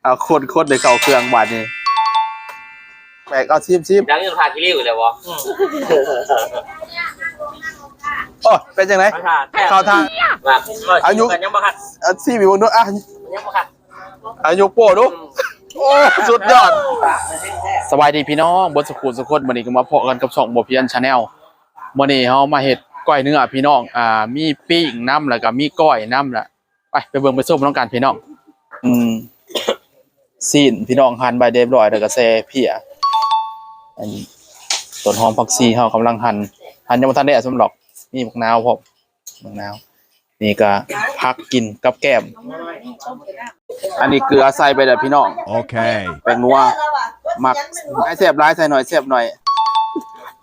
ເອົາ ຄົນໆ ໄດ້ເຂົ້າເຄື່ອງບາດນີ້ ແປກ ເອົາ ຊີມໆ ຍັງຢູ່ທ່າຂີ້ລິ້ວແລ້ວບໍ່? ໂອ້ ເປັນຈັ່ງໃດ? ເຂົ້າທ່າ ມາ ອາຍຸ ຍັງບໍ່ຄັນ ອາ ຊີມອີກເບິ່ງດູ ອາ ຍັງບໍ່ຄັນ ອາຍຸໂປ້ດູ ອືມ ໂອ້ ສຸດຍອດ. ສະບາຍດີພີ່ນ້ອງເບິດສຸຂູສຸຄົນ ມື້ນີ້ກໍມາພໍ້ກັນກັບຊ່ອງບໍ່ພຽນ Channel. ມື້ນີ້ເຮົາມາເຮັດກ້ອຍເນື້ອພີ່ນ້ອງ ອ່າ ມີປີ້ງນຳ ແລ້ວກໍມີກ້ອຍນຳລະ ໄປ ໄປເບິ່ງໄປຊົມນຳກັນພີ່ນ້ອງ. ອືມ ຊີ້ນພີ່ນ້ອງ ຫັ່ນໄວ້ຮຽບຮ້ອຍ ແລ້ວກໍແຊ່ເພຍ ອັນ ຕົ້ນຫອມ ຜັກຊີ ເຮົາກຳລັງຫັ່ນ ຫັ່ນຍັງບໍ່ທັນໄດ້ສຳລັບ ມີໝາກນາວພ້ອມ ໝາກນາວ ນີ້ກໍຜັກກິນກັບແກ້ມ. ອັນນີ້ເກືອໃສ່ໄປແລ້ວພີ່ນ້ອງ ໂອເຄ ແປ້ງນົວ ມັກຫຼາຍແຊບຫຼາຍ ໃສ່ໜ້ອຍແຊບໜ້ອຍ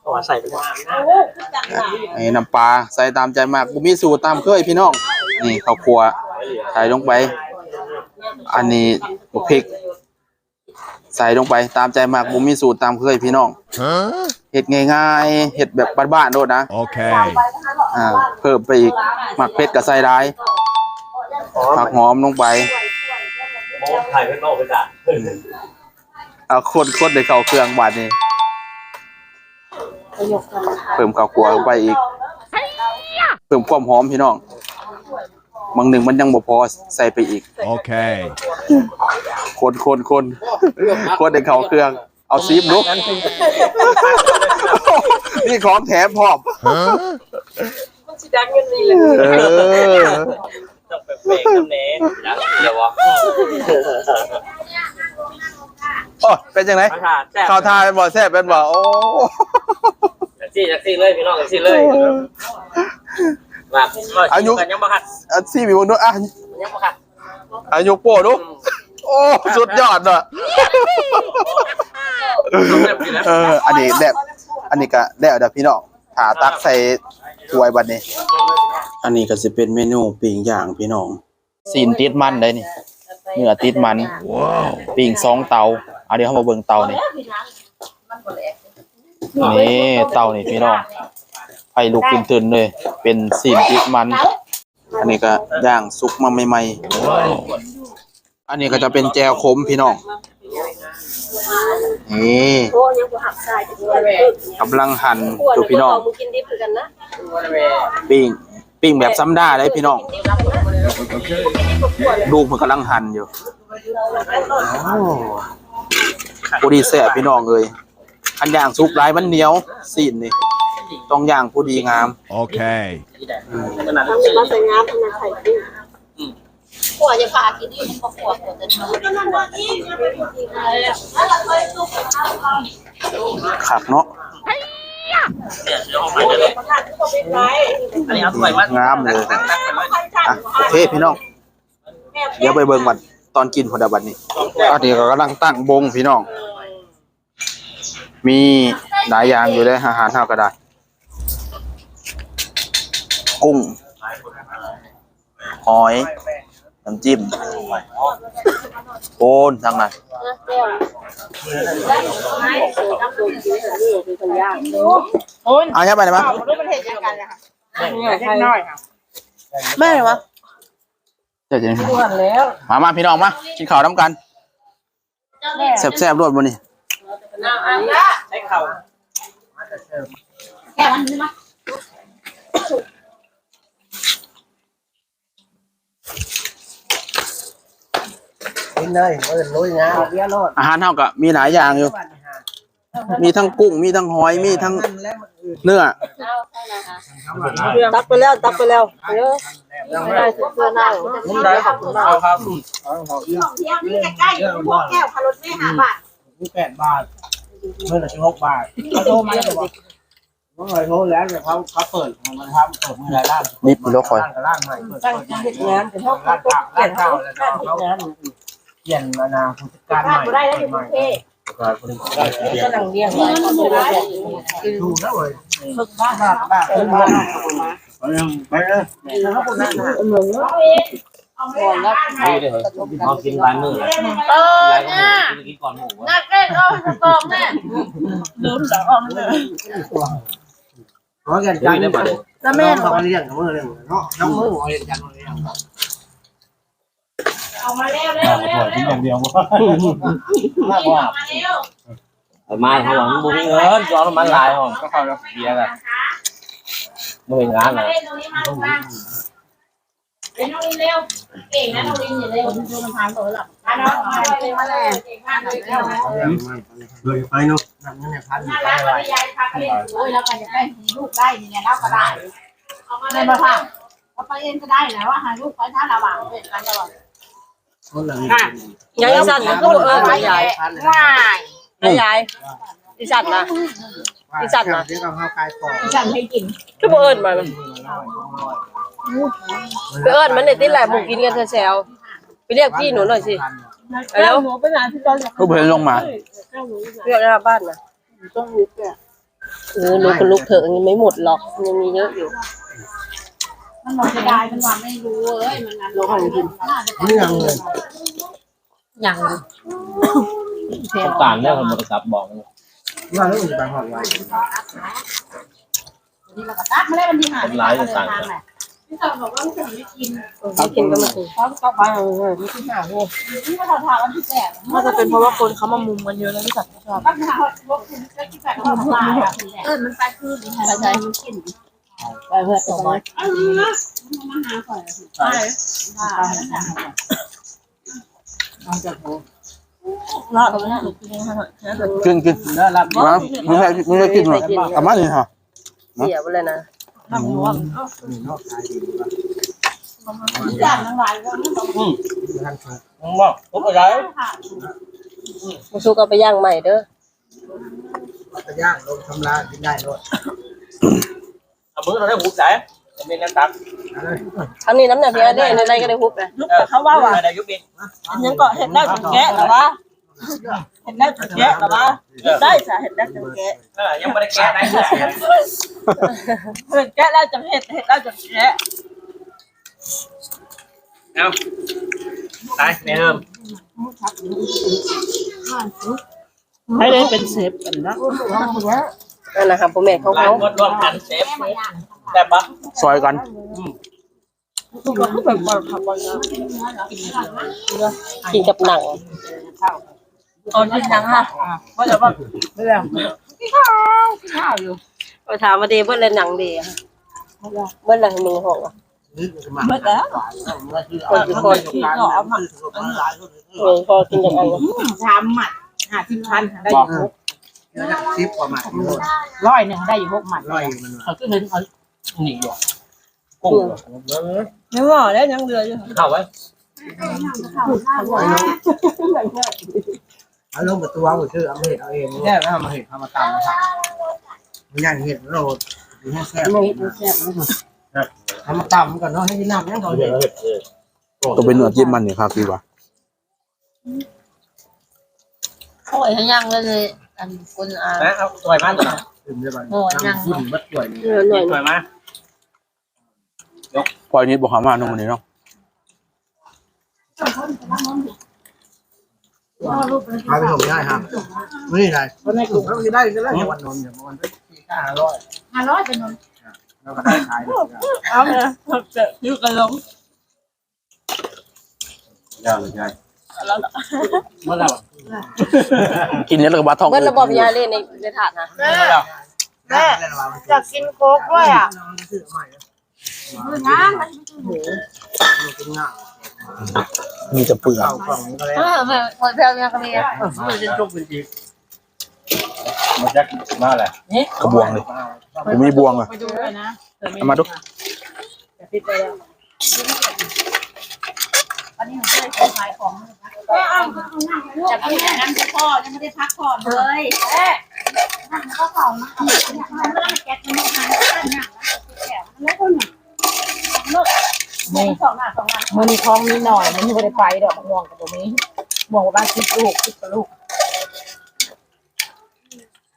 ເພາະວ່າໃສ່ໄປແລ້ວ ນີ້ນ້ຳປາໃສ່ຕາມໃຈມັກ ບໍ່ມີສູດຕາມເຄີຍພີ່ນ້ອງ. ນີ້ເຂົ້າຂົ້ວໃສ່ລົງໄປ ອັນນີ້ບັກພິກ ໃສ່ລົງໄປຕາມໃຈມັກ ບໍ່ມີສູດຕາມເຄີຍພີ່ນ້ອງ ເຮັດງ່າຍໆ ເຮັດແບບບ້ານໆໂລດນະ ໂອເຄ ອ່າ ເພີ່ມໄປອີກ ມັກເຜັດກໍໃສ່ຫຼາຍ ຜັກຫອມລົງໄປ ເອົາ ຄົນໆ ໃຫ້ເຂົ້າເຄື່ອງບາດນີ້ ເພີ່ມເຂົ້າຂົ້ວລົງໄປອີກ ເພີ່ມຄວາມຫອມພີ່ນ້ອງ. ບາງໜຶ່ງມັນຍັງບໍ່ພໍ ໃສ່ໄປອີກ ໂອເຄ ຄົນໆໆ ຄົນໃຫ້ເຂົ້າເຄື່ອງ ເອົາ ຊີມດູ ມີຂອງແຖມພ້ອມ ຮະ ມັນຊິດັງຢູ່ນີ້ແຫຼະ ເອີ ຕ້ອງແປກໆນຳແດ່ ດັງຢູ່ແລ້ວບໍ່? ໂອ້ ເປັນຈັ່ງໃດ? ເຂົ້າທ່າ ແຊບ ເຂົ້າທ່າແມ່ນບໍ່? ແຊບແມ່ນບໍ່? ໂອ້ ຈັ່ງຊີ້ ຈັ່ງຊີ້ເລີຍພີ່ນ້ອງ ຈັ່ງຊີ້ເລີຍ ມາ ອາຍຸ ຍັງບໍ່ຄັນ ອາ ຊີມອີກເບິ່ງດູ ອາ ຍັງບໍ່ຄັນ ອາຍຸໂປ້ດູ ອືມ ໂອ້ ສຸດຍອດເນາະ ເອີ ອັນນີ້ແບບ ອັນນີ້ກໍແລ້ວເດີພີ່ນ້ອງ ຖ້າຕັກໃສ່ຖ້ວຍບັດນີ້ ອັນນີ້ກໍຊິເປັນເມນູປີ້ງຍ່າງພີ່ນ້ອງ. ຊີ້ນຕິດມັນໄດ໋ນີ້ ເນື້ອຕິດມັນ ປີ້ງສອງເຕົາ ອາ ດຽວເຮົາມາເບິ່ງເຕົານີ້ ນີ້ເຕົານີ້ພີ່ນ້ອງ ໄຟລຸກຕຶ້ນໆເລີຍ ເປັນຊີ້ນຕິດມັນ ອັນນີ້ກໍຍ່າງສຸກມາໃໝ່ໆ ອັນນີ້ກໍຈະເປັນແຈ່ວຂົມພີ່ນ້ອງ ນີ້ ກຳລັງຫັ່ນຢູ່ພີ່ນ້ອງ ປີ້ງ ປີ້ງແບບຊຳດາເດ້ພີ່ນ້ອງ ລູກເພິ່ນກຳລັງຫັ່ນຢູ່ ໂອ້ ພໍດີແຊບພີ່ນ້ອງເອີຍ ຄັນຍ່າງສຸກຫຼາຍມັນໜຽວ ຊີ້ນນີ້ ຕ້ອງຍ່າງພໍດີງາມ ໂອເຄ ອືມ ເອົາມາໃສ່ງາມ ເອົາມາໃສ່ ອືມ ຂົວຢ່າພາກິນນີ້ ມັນບໍ່ຂົວ ຂົວແຕ່ນ້ອຍ ຄັກເນາະ ງາມເລີຍ ອ່ະ ໂອເຄພີ່ນ້ອງ ດຽວໄປເບິ່ງບັດຕອນກິນພຸ້ນດາບັດນີ້ ຕອນນີ້ກໍກຳລັງຕັ້ງວົງພີ່ນ້ອງ ມີຫຼາຍຢ່າງຢູ່ເດ້ ອາຫານເຮົາກໍໄດ້ ກຸ້ງ ຫອຍ ນ້ຳຈິ້ມ ໂອ້ ທາງນັ້ນ ເອົາ ເອົາໄປໄດ້ປະ ແມ່ນຫວະ ເຈົ້າຈະໄດ້ ມາ ມາ ພີ່ນ້ອງ ມາ ກິນເຂົ້ານຳກັນ ແຊບໆໂລດມື້ນີ້ ກິນເລີຍ ເອີ ໂລຍງາ ອາຫານເຮົາກໍມີຫຼາຍຢ່າງຢູ່ ມີທັງກຸ້ງ ມີທັງຫອຍ ມີທັງເນື້ອ ຕັກໄປແລ້ວ ຕັກໄປແລ້ວ ເອີ ໄດ້ເຊື່ອເນາະ ໄດ້ ເອົາ ເອົາ ເອົາ ເອົາ ມີໃກ້ໆ ຢູ່ພວກແກ້ວ ຄ່າລົດເມ ຫ້າບາດ ມີແປດບາດ ເມື່ອລະສິບຫົກບາດ ເຂົາໂທມາແລ້ວບໍ່? ບໍ່ເຄີຍໂທແລ້ວ ເຂົາ ເຂົາເປີດ ມັນທຳເປີດມື້ໃດລ້ານ ນີ້ປີໂລຄ່ອຍ ລ້ານກໍລ້ານໃໝ່ ເປີດ ຕັ້ງໃຈເຮັດງານ ເຂົາ ເຂົາ ເຂົາປ່ຽນ ເຂົາປ່ຽນ ປ່ຽນອັນນ່າ ຜູ້ຈັດການໃໝ່ ເປີດໃໝ່ ກຳລັງລ້ຽງ ໄປເລີຍ ໄປເລີຍ ເຮົາກິນຫຼາຍມື້ແລ້ວ ເອີ ໜ້າ ກິນກ່ອນໝູ່ ໜ້າເກັ່ງເອົາສະຕອງແນ່ ລືມສະອອງເລີຍ ເຮົາຮຽນກັນ ແມ່ນ ເຮົາຮຽນກັນມື້ໜຶ່ງເນາະ ນຳມື້ເຮົາຮຽນກັນມື້ໜຶ່ງ ເອົາມາແລ້ວເດີ ນ້ຳກໍຖ້ວຍກິນຢ່າງດຽວ ນ້ຳບໍ່ອາບ ເອົາມາເຮົາວ່າມັນບໍ່ມີເງິນ ເອົານ້ຳມັນຫຼາຍ ຫ້ອງກໍເຂົ້າແລ້ວເບຍກໍບໍ່ເຮັດງານນະ. ເປັນນ້ອງລິນເລັວ ເກັ່ງນະນ້ອງລິນນີ້ເລັວ ມາແລ້ວ ເລີຍໄປເນາະ ນັ້ນແຫຼະພັນ ໂອ້ຍ ລາວກໍຢາກໄດ້ລູກໄດ້ນີ້ແຫຼະ ລາວກໍໄດ້ ແມ່ນບໍ່ທ່ານ ເອົາໄປເອງກໍໄດ້ແຫຼະ ວ່າໃຫ້ລູກໄປຖ້າລະຫວ່າງເປັນກັນລະຫວ່າງ ຍາຍອີສັນ ຄືບໍ່ເອີ້ນຍາຍ ຍາຍ ອີສັນນະ ອີສັນນະ ອີສັນໃຫ້ກິນ ຄືບໍ່ເອີ້ນມາ ໄປເອີ້ນມັນໄດ້ຕິແຫຼະ ໝູ່ກິນກັນແຊວໆ ໄປຮຽກພີ່ໜູໜ້ອຍຊິ ເອົາແລ້ວ ຄືບໍ່ເຫັນລົງມາ ຮຽກໜ້າບ້ານນະ. ເອີ ລູກ ລູກເຖົກຍັງໄມ່ໝົດຫຼອກ ຍັງມີເຍອະຢູ່ ມັນບໍ່ເສຍດາຍ ມັນວ່າໄມ່ຮູ້ເອີຍ ມັນນັ້ນ ເອົາໃຫ້ກິນ ຍັງເລີຍ ຍັງ ນ້ຳຕານເດ້ ເພິ່ນບໍ່ໄດ້ກັບບອກ ວ່າແລ້ວມັນຊິໄປຮອດໄວ ນີ້ລະກໍຕັດມາແລ້ວ ວັນທີຫ້າ ມັນຫຼາຍຢູ່ຕ່າງ ທີ່เขาบอกว่ามันจะไม่กิน ເອີ ກິນກໍມາກິນ ເຂົາກໍໄປເລີຍ ມັນຄືຫາໂຫ ມັນກໍເທົ່າໆ ວັນທີແປດ น่าจะเป็นเพราะว่าคนเขามามุงกันเยอะแล้วพี่สันไม่ชอบ มันหาบ่กิน ก็กินแต่ของหวานอะ เออ มันไปคือมันหาอะไรมันกิน ไปเพื่อตัวน้อย เอาเรือ มันมาหาข่อย ไป เอาจากโห ลาดเอาไว้นะ กิน กิน เด้อ ลาด มา มึงให้ มึงให้กินหน่อย เอามานี่ฮะ เสียไปเลยนะ อืม อืม บ่ บ่เป็นไร บ่สุกเอาไปย่างใหม่เด้อ เอาไปย่างลงชำระกินได้โลด เอามือเราได้หุบได้ มันเป็นน้ำตัก เอาเลย อันนี้น้ำหนักเยอะเด้ ในไรก็ได้หุบนะ ยุบกับเขาว่าว่ะ ได้ยุบอีก อันนี้ก็เห็นได้จนแกะแล้ววะ เห็นได้จังแกะล่ะวะ ได้จ้ะ เห็นได้จังแกะ เออ ยังบ่ได้แกะได้จ้ะ เห็นแกะแล้วจังเห็น เห็นแล้วจังแกะ เอา ไป แม่เอิ้ม ให้ได้เป็นเชฟกันนะ นั่นนะคะ พ่อแม่ของเขา หมดร่วมกันเชฟ แซ่บปะ ซอยกัน อืม กินกับหนัง เอากินหนังค่ะ ว่าแต่ว่า ไม่แล้ว ข้าว ข้าวอยู่ ไปถามมาเดเบิดเลยหนังเด เบิดเลยหนึ่งห้องอะ เบิดแล้ว คนที่คอย เออ พอกินอย่างนั้น อืม สามหมัด ห้าสิบพัน ได้อยู่หก สิบกว่าหมัด ร้อยหนึ่งได้อยู่หกหมัด ร้อยหนึ่ง เขาก็เห็นเขา นี่อยู่ กุ้ง ยังหม้อแล้วยังเหลืออยู่ เข้าไว้ เอาลงประตูเอาชื่อเอาเห็ดเอาเอง แซ่บแล้วมาเห็ดเอามาตำนะครับ มันย่างเห็ดโลด มันแซ่บ มันแซ่บ เอามาตำกันเนาะ ให้กินน้ำยังเขาเห็ด ต้องเป็นเนื้อจิ้มมันนี่ครับพี่วะ โอ้ย ให้ย่างเลย อันคน อ่า นะ เอาถ้วยมา โอ้ย ย่าง น้ำขุ่นบัดถ้วยนี่ เออ หน่อย ถ้วยมา ยก ถ้วยนี้บ่เข้ามาเนาะ มื้อนี้เนาะ พาไปส่งได้ครับ มื้อนี้ได้ วันไหนถูกเขาสิได้ก็แล้ว วันนนท์เนี่ย ประมาณสี่ห้าร้อย ห้าร้อยเป็นนนท์ แล้วก็ได้ขาย เอาเลย เดี๋ยวอยู่กันลง ยาวเลยยาย หมดแล้ว กินแล้วก็บาดท้อง เบิดระบบยาเล่นใน ในถาดนะ แม่ แม่ อยากกินโค้กด้วยอะ มีแต่เปลือก เออ แม่ หมดแพลวยังก็มีอะ มันจะมาแหละ กระบวงเลย ผมมีบวงอ่ะ ไปดูเลยนะ เอามาดู อันนี้มันช่วยขายของ จับกินอันนั้นก็พอ ยังไม่ได้พักผ่อนเลย เอ๊ะ นั่นก็เผานะ เอาไปกินข้าว แก๊สมันไม่ทัน แล้วก็หนัก มื้อนี้ มื้อนี้ของมีน้อย มันบ่ได้ไปดอก ม่วงก็บ่มี ม่วงประมาณสิบลูก สิบกว่าลูก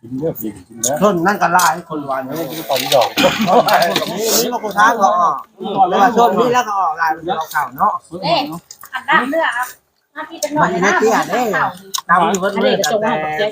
กินเด้อ กินเด้อ ต้นนั่นก็หลาย คนหวาน เออ กินตอนดอก นี่ก็บ่ทานหรอก อืม แต่ว่าต้นนี้แล้วก็ออกหลาย มันสิออกข้าวเนาะ เอ๊ะ อันนั้นเลือกครับ มาที่เป็นหน่อยนะ มันอยู่ในเตี้ยเด้ ตามที่เพิ่นเลือก อันนี้ก็ส่งมาให้บักแจ๊ก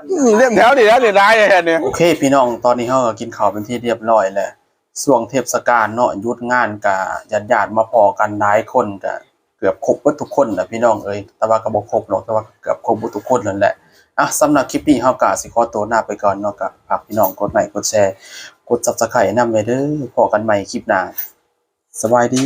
ອືມ ລຽນແຖວນີ້ແຫຼະ ນີ້ຫຼາຍແທ້ນີ້. ໂອເຄ ພີ່ນ້ອງ ຕອນນີ້ເຮົາກໍກິນເຂົ້າເປັນທີ່ຮຽບຮ້ອຍແລ້ວ. ຊ່ວງເທດສະການເນາະ ຢຸດງານກະ ຍາດໆມາພໍ້ກັນຫຼາຍຄົນ ກະເກືອບຄົບເບິດທຸກຄົນແຫຼະພີ່ນ້ອງເອີຍ. ແຕ່ວ່າກໍບໍ່ຄົບດອກ ແຕ່ວ່າເກືອບຄົບເບິດທຸກຄົນນັ້ນແຫຼະ. ອ່ະ ສຳລັບຄລິບນີ້ເຮົາກະຊິຂໍຕົວລາໄປກ່ອນເນາະ. ກໍຝາກພີ່ນ້ອງກົດໄລກ໌ ກົດແຊ ກົດ Subscribe ນຳແດ່ເດີ. ພໍ້ກັນໃໝ່ຄລິບໜ້າ. ສະບາຍດີ.